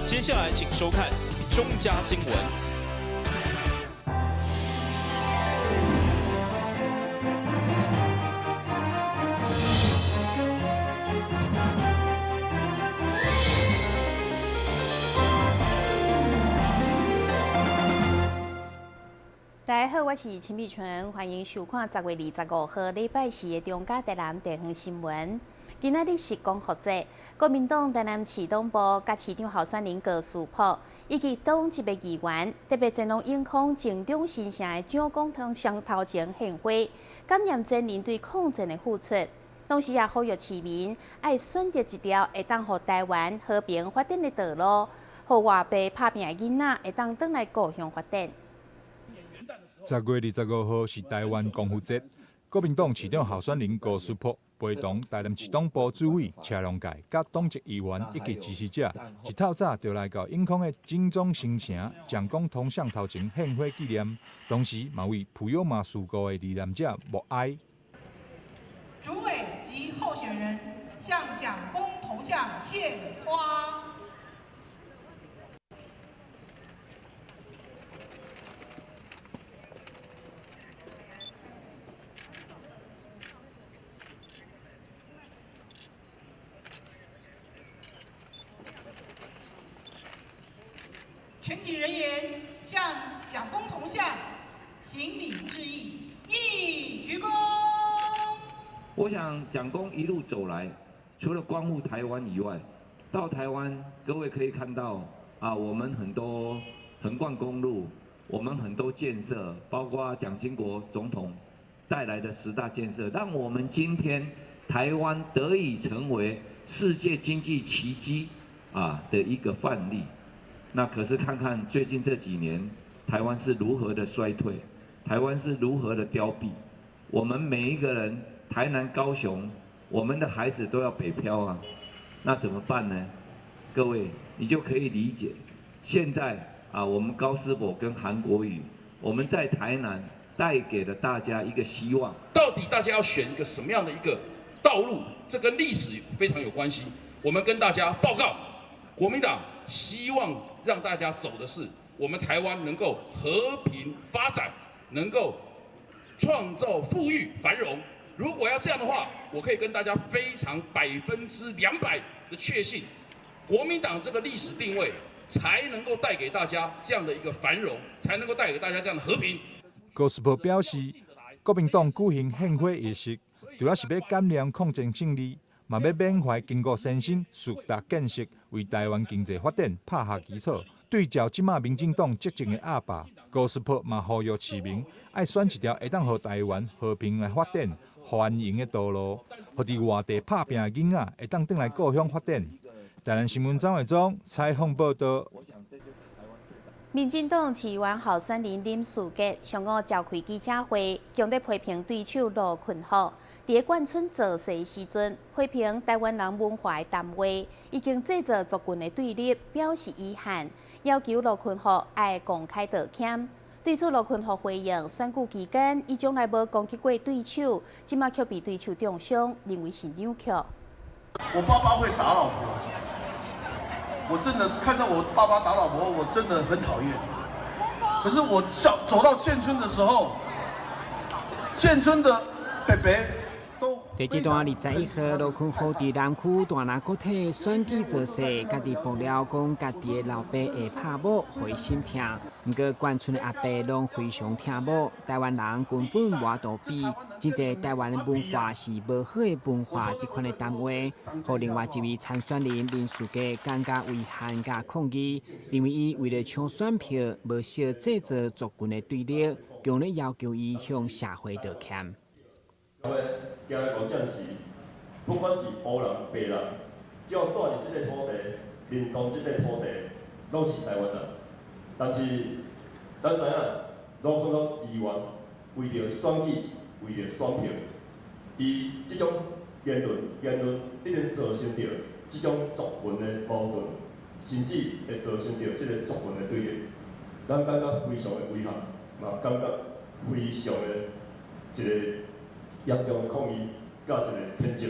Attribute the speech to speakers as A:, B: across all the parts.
A: 接下來請收看中嘉新聞。
B: 大家好，我是陳美純，歡迎收看10月25號禮拜四的中嘉台南地方新聞。今仔日是光復節，國民黨台南市黨部佮市長候選人高士博以及黨籍的議員，特別前往永康靜中新城的蔣公銅像頭前獻花，感念先人對抗戰的付出。同時也呼籲市民愛選擇一條會當予台灣和平發展的道路，予外地拍拚的囡仔會當轉來故鄉發展。
C: 10月25號是台灣光復節，國民黨市長候選人高士博陪同台南市黨部主委車良介、佮黨籍議員以及支持者，一透早就來到永康的蔣中新城蔣公銅像頭前獻花紀念，同時嘛為普悠瑪事故的罹難者默哀。
D: 主委及候選人向蔣公銅像獻花。全體人員向蔣公銅像行禮致意，一鞠躬。
E: 我想蔣公一路走來，除了光復台灣以外，到台灣各位可以看到啊，我們很多橫貫公路，我們很多建設，包括蔣經國總統帶來的十大建設，讓我們今天台灣得以成為世界經濟奇蹟啊的一個範例。那可是看看最近這幾年，台灣是如何的衰退，台灣是如何的凋敝。我們每一個人，台南、高雄，我們的孩子都要北漂啊，那怎麼辦呢？各位，你就可以理解。現在啊，我們高士博跟韓國瑜，我們在台南帶給了大家一個希望。
F: 到底大家要選一個什麼樣的一個道路？這跟歷史非常有關係。我們跟大家報告，國民黨希望讓大家走的是我們台灣能夠和平發展，能夠創造富裕繁榮。如果要這樣的話，我可以跟大家非常200%的確信，國民黨這個歷史定位才能夠帶給大家這樣的一個繁榮，才能夠帶給大家這樣的和平。
C: 高士博表示，國民黨舉行獻花儀式，除了是欲感念抗戰勝利，嘛欲緬懷經國先生十大建設，為台灣經濟發展拍下基礎。對照這馬民進黨執政的鴨霸，高士博嘛呼籲市民愛選一條會當予台灣和平來發展、繁榮的道路，予佇外地拍拚的囡仔會當轉來故鄉發展。台南新聞張偉忠採訪報導。
B: 民進黨市議員候選人林士傑上午召開記者會，強烈批評對手盧坤福。佇咧眷村造勢時陣，批評台灣人文化的談話，已經製造族群的對立，表示遺憾，要求盧坤福愛公開道歉。對此，盧坤福回應，選舉期間伊從來無攻擊過對手，這馬卻被對手中傷，認為是扭曲。
G: 我爸爸會打老婆，我真的看到我爸爸打老婆，我真的很討厭。可是我走到眷村的時候，眷村的伯伯。
H: 佇這段21號，盧坤福佇南區大林國體選舉造勢，家己爆料講家己的老爸會拍某，予伊心疼。毋過眷村的阿伯攏非常疼某，台灣人根本無法度比，真濟台灣的文化是無好的文化，這款的談話，予另外一位參選人林士傑感覺遺憾佮抗議，認為伊為了搶選票，無惜製造族群的對立，強烈要求伊向社會道歉。
I: 行來五戰時，不管是烏人、白人，只要住佇這塊土地，認同這塊土地，攏是台灣人。但是，咱知影，盧坤福議員為著選舉，為著選票，伊這種言論已經造成著這種族群的矛盾，甚至會造成著這個族群的對立。咱感覺非常的遺憾，嘛感覺非常的一個嚴重抗議，佮一個譴責。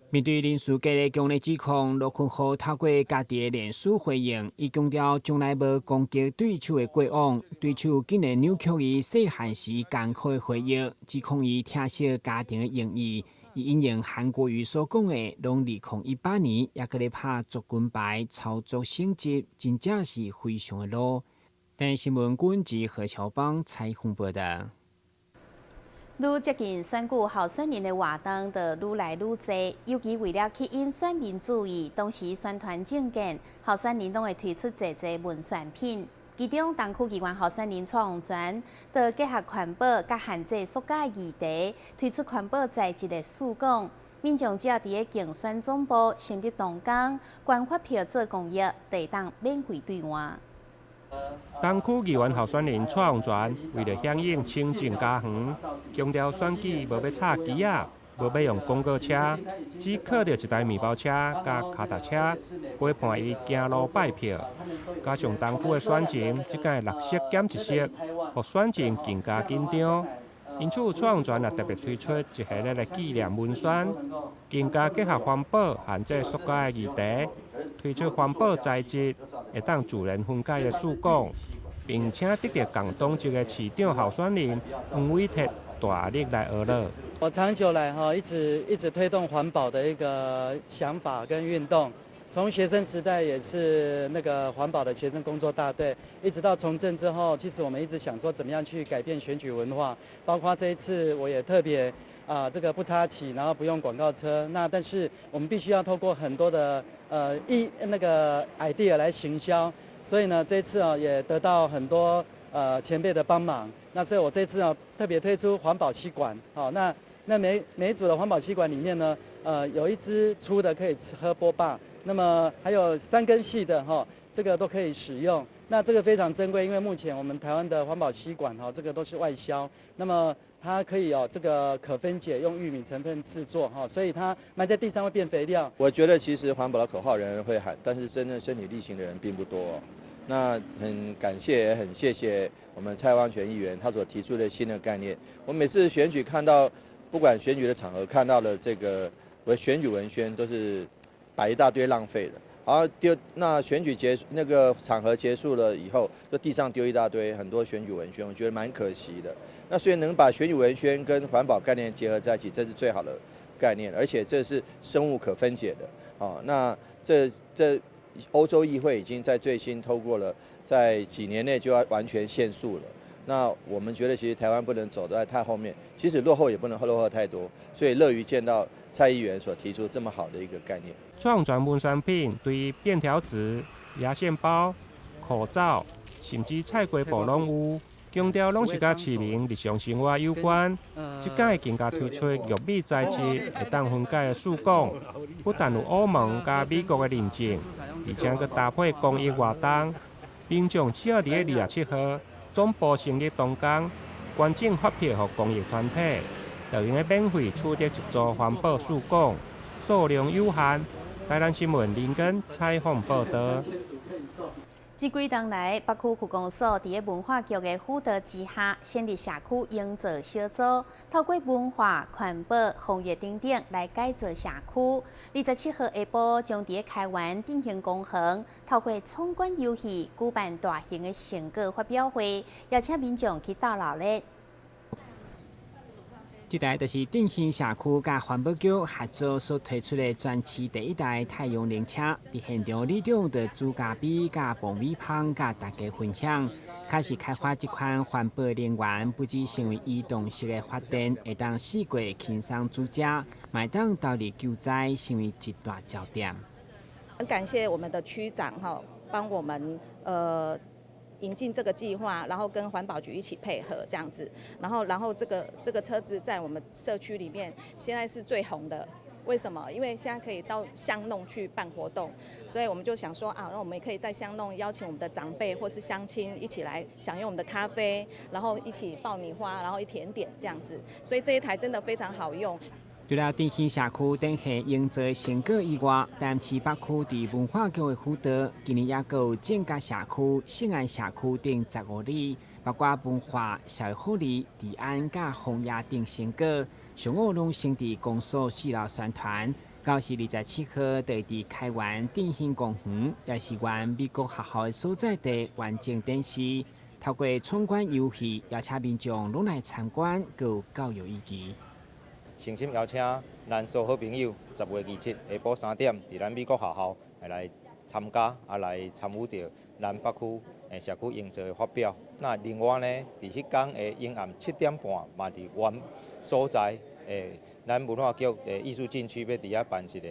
H: 面對林書傑的強烈指控，羅坤浩透過家己的臉書回應，伊強調從來無攻擊對手的過往，對手竟然扭曲伊細漢時艱苦的回憶，指控伊疼惜家庭的榮譽。伊引用韓國瑜所講的，攏2018年，猶閣咧拍族群牌，操作性質，真正是非常的 low。台視新聞軍及何喬邦採訪報道。
B: 愈接近選舉候選人的活動就愈來愈濟，尤其為了吸引選民注意，當時宣傳證件，候選人攏會推出濟濟文宣品。其中，東區議員候選人蔡旺泉，就結合環保佮限制塑膠議題，推出環保材質的試講。民眾只要佇咧競選總部成立同工，捐發票做公益，就會當免費兌換。
J: 東區議員候選人蔡旺泉為著響應清淨家園，強調選舉無欲插旗仔，無欲用廣告車，只靠著一台麵包車佮跤踏車陪伴伊行路拜票。加上東區的選情，這擺六色減一色，予選情更加緊張。因此，蔡旺泉也特別推出一系列的紀念文宣，更加結合環保、限制塑膠的議題，推出環保材質會當自然分解的試講，並且得著共黨籍的市長候選人黃偉哲大力來呵咾。
K: 我長久來哈，一直一直推動環保的一個想法跟運動。從學生時代也是那個環保的學生工作大隊，一直到從政之後，其實我們一直想說怎麼樣去改變選舉文化，包括這一次我也特別啊，這個不插旗，然後不用廣告車，那但是我們必須要透過很多的一那個 idea 來行銷，所以呢，這一次啊也得到很多前輩的幫忙，那所以我這次啊特別推出環保吸管，好，那每一組的環保吸管裡面呢，有一支粗的可以吃喝波霸。那麼還有三根細的哈，這個都可以使用。那這個非常珍貴，因為目前我們台灣的環保吸管哈，這個都是外銷。那麼它可以有這個可分解，用玉米成分製作哈，所以它埋在地上會變肥料。
L: 我覺得其實環保的口號人人會喊，但是真正身體力行的人並不多。那很感謝，也很謝謝我們蔡旺泉議員他所提出的新的概念。我每次選舉看到，不管選舉的場合看到的這個我選舉文宣都是擺一大堆浪費的，然後丟那選舉結束那個場合結束了以後，就地上丟一大堆很多選舉文宣，我覺得蠻可惜的。那所以能把選舉文宣跟環保概念結合在一起，這是最好的概念，而且這是生物可分解的。哦，那這歐洲議會已經在最新通過了，在幾年內就要完全限塑了。那我們覺得其實台灣不能走在太後面，其實落後也不能落後太多，所以樂於見到蔡議員所提出這麼好的一個概念。
J: 創全文宣品對便條紙、牙線包、口罩，甚至菜瓜布攏有，強調攏是佮市民日常生活有關。這擺更加推出玉米材質會當分解的試講，不但有歐盟佮美國的認證，而且閣搭配公益活動，民眾只要佇咧27號總部成立同工，捐贈發票予公益團體，就用得免費取得一組環保試講，數量有限。台南新聞林根採訪報道。
B: 這幾冬來，北區區公所佇咧文化局的輔導之下，成立社區營造小組，透過文化、環保、防疫等等來改造社區。27號下晡，將佇咧開源振興公園，透過闖關遊戲舉辦大型的成果發表會，邀請民眾去鬥鬧熱。
H: 這台就是振興社區佮環保局合作所推出的全市第一台太陽能車，佇現場里長就煮咖啡、佮爆米香，佮大家分享。開始開發這款環保能源，不只成為移動式的發電，會當四季輕鬆煮食，嘛會當投入救災，成為一大焦點。
M: 很感謝我們的區長哈，幫我們引進這個計劃，然後跟環保局一起配合這樣子，然後這個車子在我們社區裡面現在是最紅的。為什麼？因為現在可以到巷弄去辦活動，所以我們就想說啊，那我們也可以在巷弄邀請我們的長輩或是鄉親一起來享用我們的咖啡，然後一起爆米花，然後一甜點這樣子。所以這一台真的非常好用。
H: 除了振興社區展現營造成果以外，台南市北區佇文化局的輔導，今年也閣有正甲社區、聖安社區等15里，包括文化、社會福利、治安佮防疫等成果，上午攏先佇公所四樓宣傳，到時27號，就會佇開元振興公園，也是原美國學校的所在地完成展示。透過闖關遊戲，邀請民眾攏來參觀，閣有教育意義。
N: 誠心邀請咱所有好朋友，10月27下晡3點，佇咱美國學校來參加，啊來參與著咱北區社區營造的發表。那另外呢，佇彼工的暝暗7點半，嘛佇原所在，咱文化局的藝術禁區欲佇遐辦一個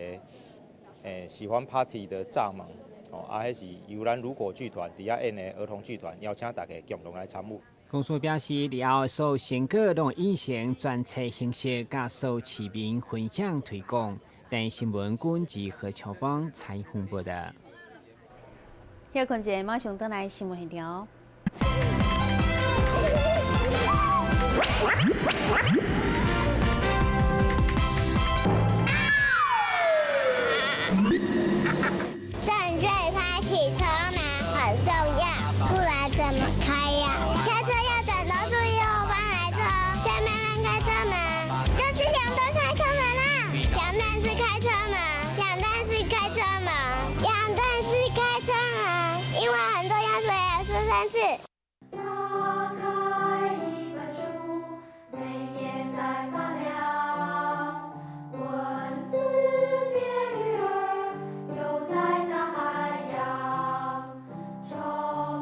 N: 喜歡 party 的蚱蜢，哦，啊，彼是由咱如果劇團佇遐演的兒童劇團，邀請大家共同來參與。
H: 公司表示，日後所有成果攏會印成專冊形式，佮所有市民分享推廣。台視新聞軍及何秋芳採訪報道。
B: 歇睏一下，馬上轉來新聞現場。
O: 正確開啟車門很重要，不然怎麼開呀？下車要轉頭注意後方來車，再慢慢開車門。這是兩段開車門啦，兩段式開車門，兩段式開車門，兩段式開車門，因為很重要，所以要說三次。
P: 打開一本書，每頁在發亮，文字變魚兒，游在大海洋，充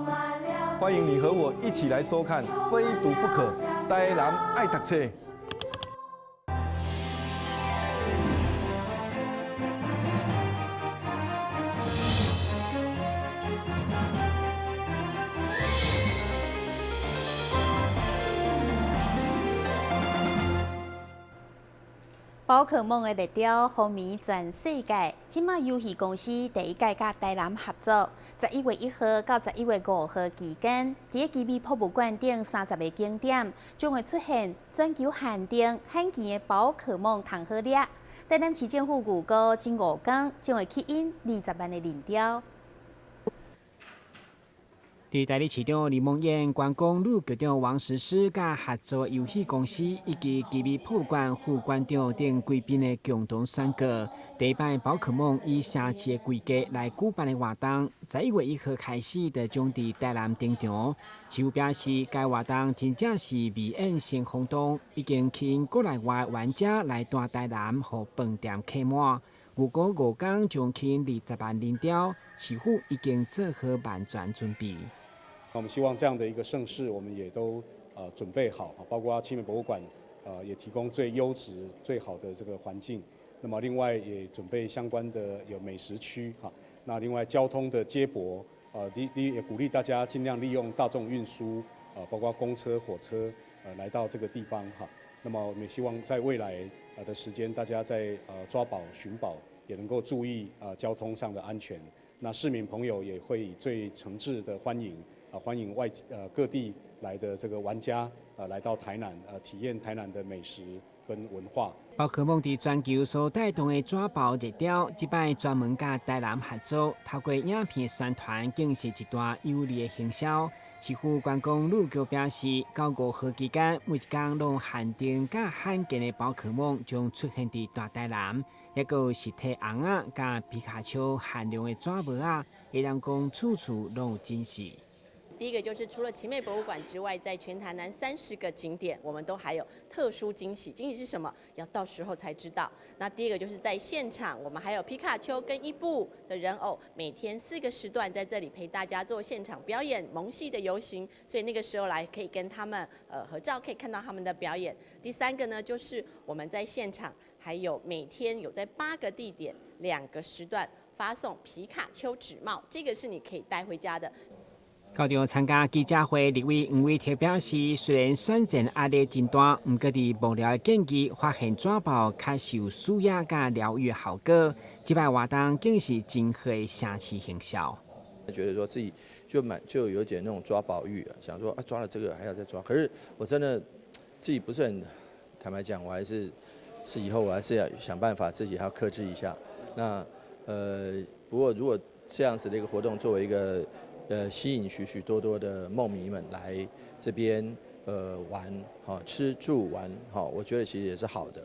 P: 滿了。
Q: 歡迎你和我一起來收看《非讀不可》，台南愛讀冊。
B: 寶可夢的熱潮風靡全世界，這馬遊戲公司第一屆佮台南合作，11月1號到11月5號期間，佇个奇美博物館頂30个景點，將會出現全球限定罕見的寶可夢糖好粒。台南市政府預估，這5天將會吸引20萬的人潮。
H: 佇代理市長林孟諺、觀光旅局長王石詩佮合作遊戲公司以及奇美博物館副館長等貴賓的共同宣告，第一擺寶可夢以城市的規格來舉辦的活動，11月1號開始就將佇台南登場。市府表示，該活動真正是未演先轟動，已經吸引國內外玩家來蹛台南，予飯店客滿。預估5天將吸引20萬人潮，市府已經做好萬全準備。
R: 我們希望這樣的一個盛事，我們也都準備好，包括奇美博物館，也提供最優質、最好的這個環境。那麼另外也準備相關的有美食區哈。那另外交通的接駁，也鼓勵大家盡量利用大眾運輸，包括公車、火車，來到這個地方哈。那麼我們也希望在未來的時間，大家在抓寶、尋寶，也能夠注意交通上的安全。那市民朋友也會以最誠摯的歡迎。歡迎外各地來的這個玩家，來到台南，體驗台南的美食跟文化。
H: 寶可夢佇全球所帶動的抓寶熱潮，這擺專門佮台南合作，透過影片宣傳，更是一段有力的行銷。市府觀光旅局表示，到5號期間，每一工攏限定佮罕見的寶可夢將出現佇大台南，抑閣有實體尪仔佮皮卡丘限量的紙帽仔，會當講處處攏有驚喜。
S: 第一個就是除了奇美博物館之外，在全台南30個景點，我們都還有特殊驚喜。驚喜是什麼？要到時候才知道。那第一個就是在現場，我們還有皮卡丘跟伊布的人偶，每天4個時段在這裡陪大家做現場表演萌系的遊行，所以那個時候來可以跟他們合照，可以看到他們的表演。第三個呢，就是我們在現場還有每天有在8個地點2個時段發送皮卡丘紙帽，這個是你可以帶回家的。
H: 到場參加記者會，立委黃偉哲表示，雖然選戰壓力真大，毋過佇幕僚的建議，發現紙寶較實有舒壓佮療癒效果。這擺活動更是真好的城市行銷。
L: 覺得說自己就有點那種抓寶欲啊，想說啊抓了這個還要再抓。可是我真的自己不是很坦白講，我還是以後我還是要想辦法自己還要克制一下。那不過如果這樣子的一個活動作為一個吸引許許多多的夢迷們來這邊玩，吃住玩，我覺得其實也是好的。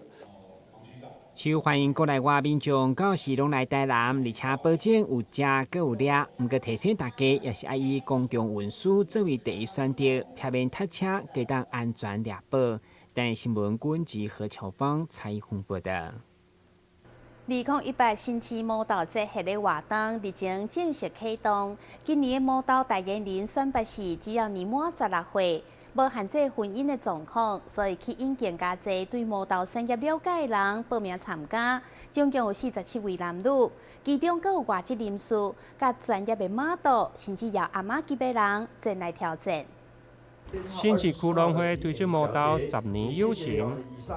H: 受歡迎國內外民眾到時攏來台南，而且保證有食閣有掠。毋過提醒大家，也是愛以公共運輸作為第一選擇，避免塞車，會當安全掠寶。台新聞軍及何秋芳採訪報道。
B: 2018新市魔豆節系列活動日前正式啟動。今年的魔豆代言人選拔是，只要年滿16歲，無限制婚姻的狀況，所以吸引更加濟對魔豆產業了解的人報名參加。總共有47位男女，其中閣有外籍人士、佮專業的 model，甚至有阿嬤級的人前來挑戰。
J: 新市區農會推出魔豆10年有成，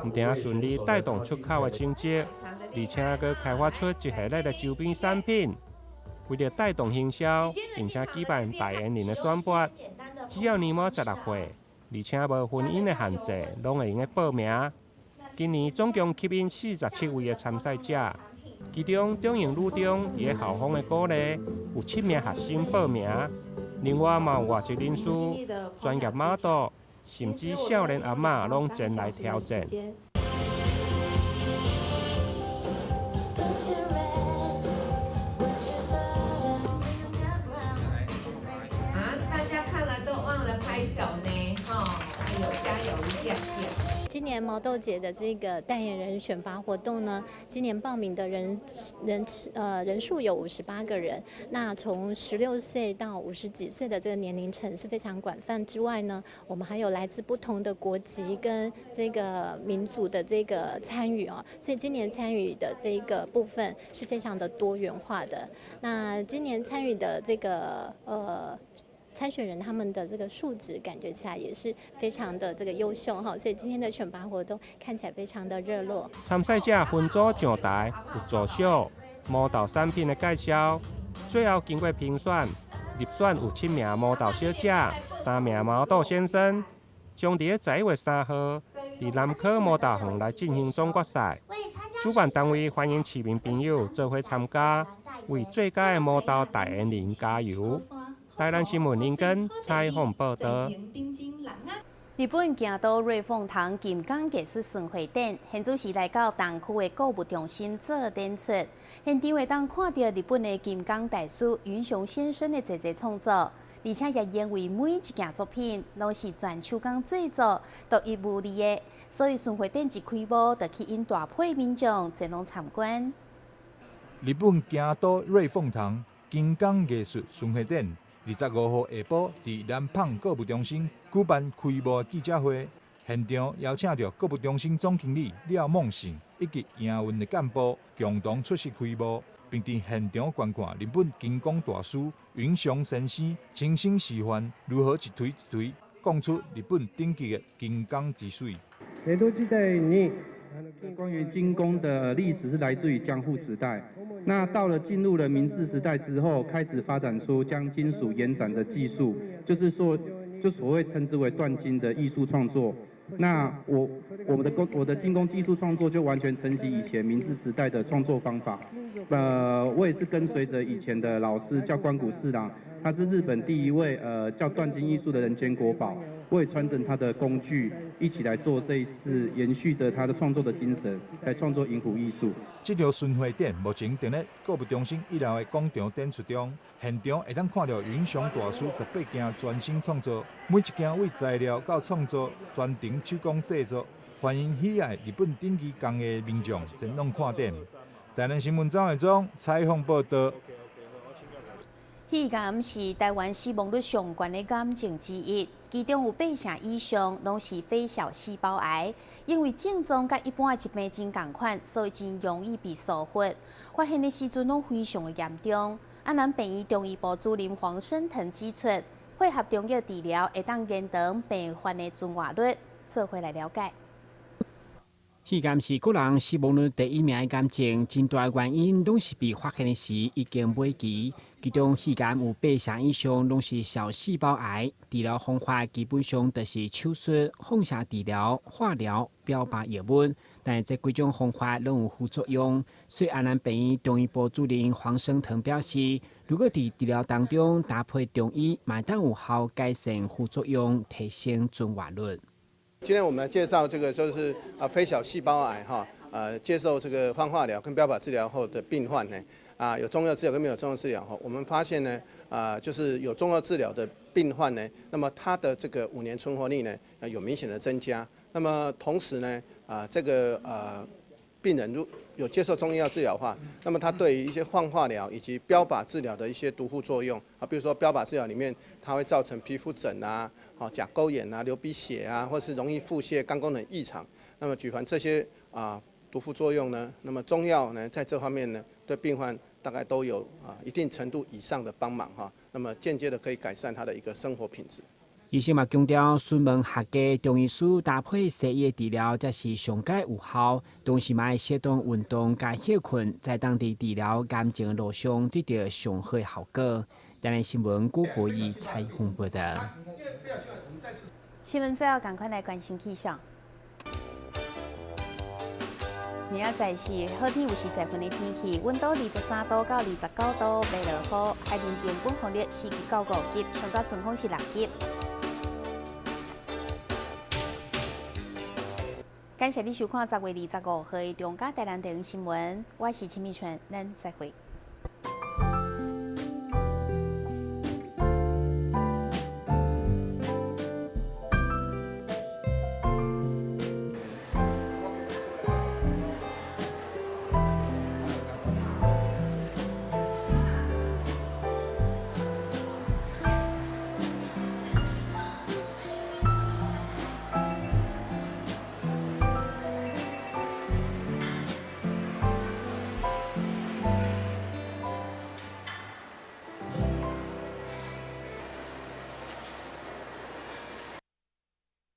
J: 毋但順利帶動出口的成績，而且閣開發出一系列的周邊產品。為著帶動行銷，並且舉辦代言人的選拔，只要年滿16歲，而且無婚姻的限制，攏會用得報名。今年總共吸引47位的參賽者，其中中營女中佇咧校方的鼓勵，有七名學生報名。另外嘛有外籍人士、專業 model，甚至少年阿嬤攏前來挑戰。
T: 啊，大家看了都忘了拍手呢，哈，哎呦，加油一下下。
U: 今年毛豆節的這個代言人選拔活動呢，今年報名的人數有58個人。那從16歲到50幾歲的這個年齡層是非常廣泛之外呢，我們還有來自不同的國籍跟這個民族的這個參與哦，所以今年參與的這個部分是非常的多元化的。那今年參與的這個參選人他們的這個素質感覺起來也是非常的這個優秀哈，所以今天的選拔活動看起來非常的熱絡。
J: 參賽者分組上台，有助手、魔豆產品的介紹，最後經過評選，入選有七名魔豆小姐、三名魔豆先生，將佇咧11月3號，佇南科魔豆園來進行總決賽。主辦單位歡迎市民朋友做伙參加，為最佳的魔豆代言人加油。台南新聞林根採訪報道。
B: 日本京都瑞鳳堂金工藝術巡迴展，現主時來到東區的購物中心做展出。現場會當看著日本的金工大師雲雄先生的濟濟創作，而且也因為每一件作品攏是全手工製作，獨一無二的，所以巡迴展一開幕就吸引大批民眾前往參觀。
C: 日本京都瑞鳳堂金工藝術巡迴展，25號下晡，佇南蚌購物中心舉辦開幕記者會，現場邀請著購物中心總經理廖夢勝以及營運的幹部共同出席開幕，並佇現場觀看日本金工大師雲雄先生親身示範如何一錘一錘講出日本頂級的金工之水。
V: 關於金工的歷史是來自於江戶時代。那到了進入了明治時代之後，開始發展出將金屬延展的技術，就是說，就所謂稱之為鍛金的藝術創作。那我的金工技術創作就完全承襲以前明治時代的創作方法。我也是跟隨着以前的老師叫關谷四郎，他是日本第一位叫鍛金藝術的人間國寶。我也傳承他的工具，一起來做這一次，延續着他的創作的精神，來創作銀壺藝術。
C: 這場巡迴展目前佇咧購物中心一樓的廣場展出中，現場會當看著雲雄大師18件全新創作，每一件為材料到創作全程手工製作，歡迎喜愛日本頂級工藝的民眾前往看展。台南新聞張偉忠採訪報道。
B: 肺癌是台灣死亡率上懸的癌症之一，其中有八成以上攏是非小細胞癌。因為症狀佮一般的疾病真仝款，所以真容易被疏忽。發現的時陣攏非常的嚴重。安南病院中醫部主任黃生騰指出，配合中藥治療，會當延長病患的存活率。做伙來了解。
H: 肺癌是國人死亡率第一名的癌症，真大原因攏是被發現的時已經尾期。其中肺癌有八成以上攏是小細胞癌，治療方法基本上就是手術、放射治療、化療、標靶藥物。但這幾種方法攏有副作用，所以安南病院中醫部主任黃生騰表示，如果佇治療當中搭配中醫，嘛會當有效改善副作用，提升存活率。
W: 今天我們來介紹這個就是非小細胞癌哈。
A: 接受這個放化療跟標靶治療後的病患呢，有中藥治療跟沒有中藥治療後，我們發現呢，就是有中藥治療的病患呢，那麼他的這個5年存活率呢，有明顯的增加。那麼同時呢，這個病人如有接受中醫藥治療的話，那麼他對於一些放化療以及標靶治療的一些毒副作用啊，比如說標靶治療裡面它會造成皮膚疹啊、甲溝炎啊、流鼻血啊，或是容易腹瀉、肝功能異常。那麼舉凡這些毒副作用呢，那麼中藥呢在這方面呢，對病患大概都有一定程度以上的幫忙哈。那麼間接的可以改善他的一個生活品質。
H: 醫生嘛強調，詢問學家中醫師搭配西醫的治療才是上蓋有效。同時嘛，適當運動佮歇睏，才當佇治療癌症的路上得到上好的效果。台南新聞郭博義採訪報道。
B: 新聞最後，趕快來關心氣象。明仔載是好天有實在分的天氣，溫度23度到29度，袂落雨。海面平均風力4級到5級，上大陣風是6級。感謝你收看10月25號的中嘉台南地方新聞，我是陳美春，咱再會。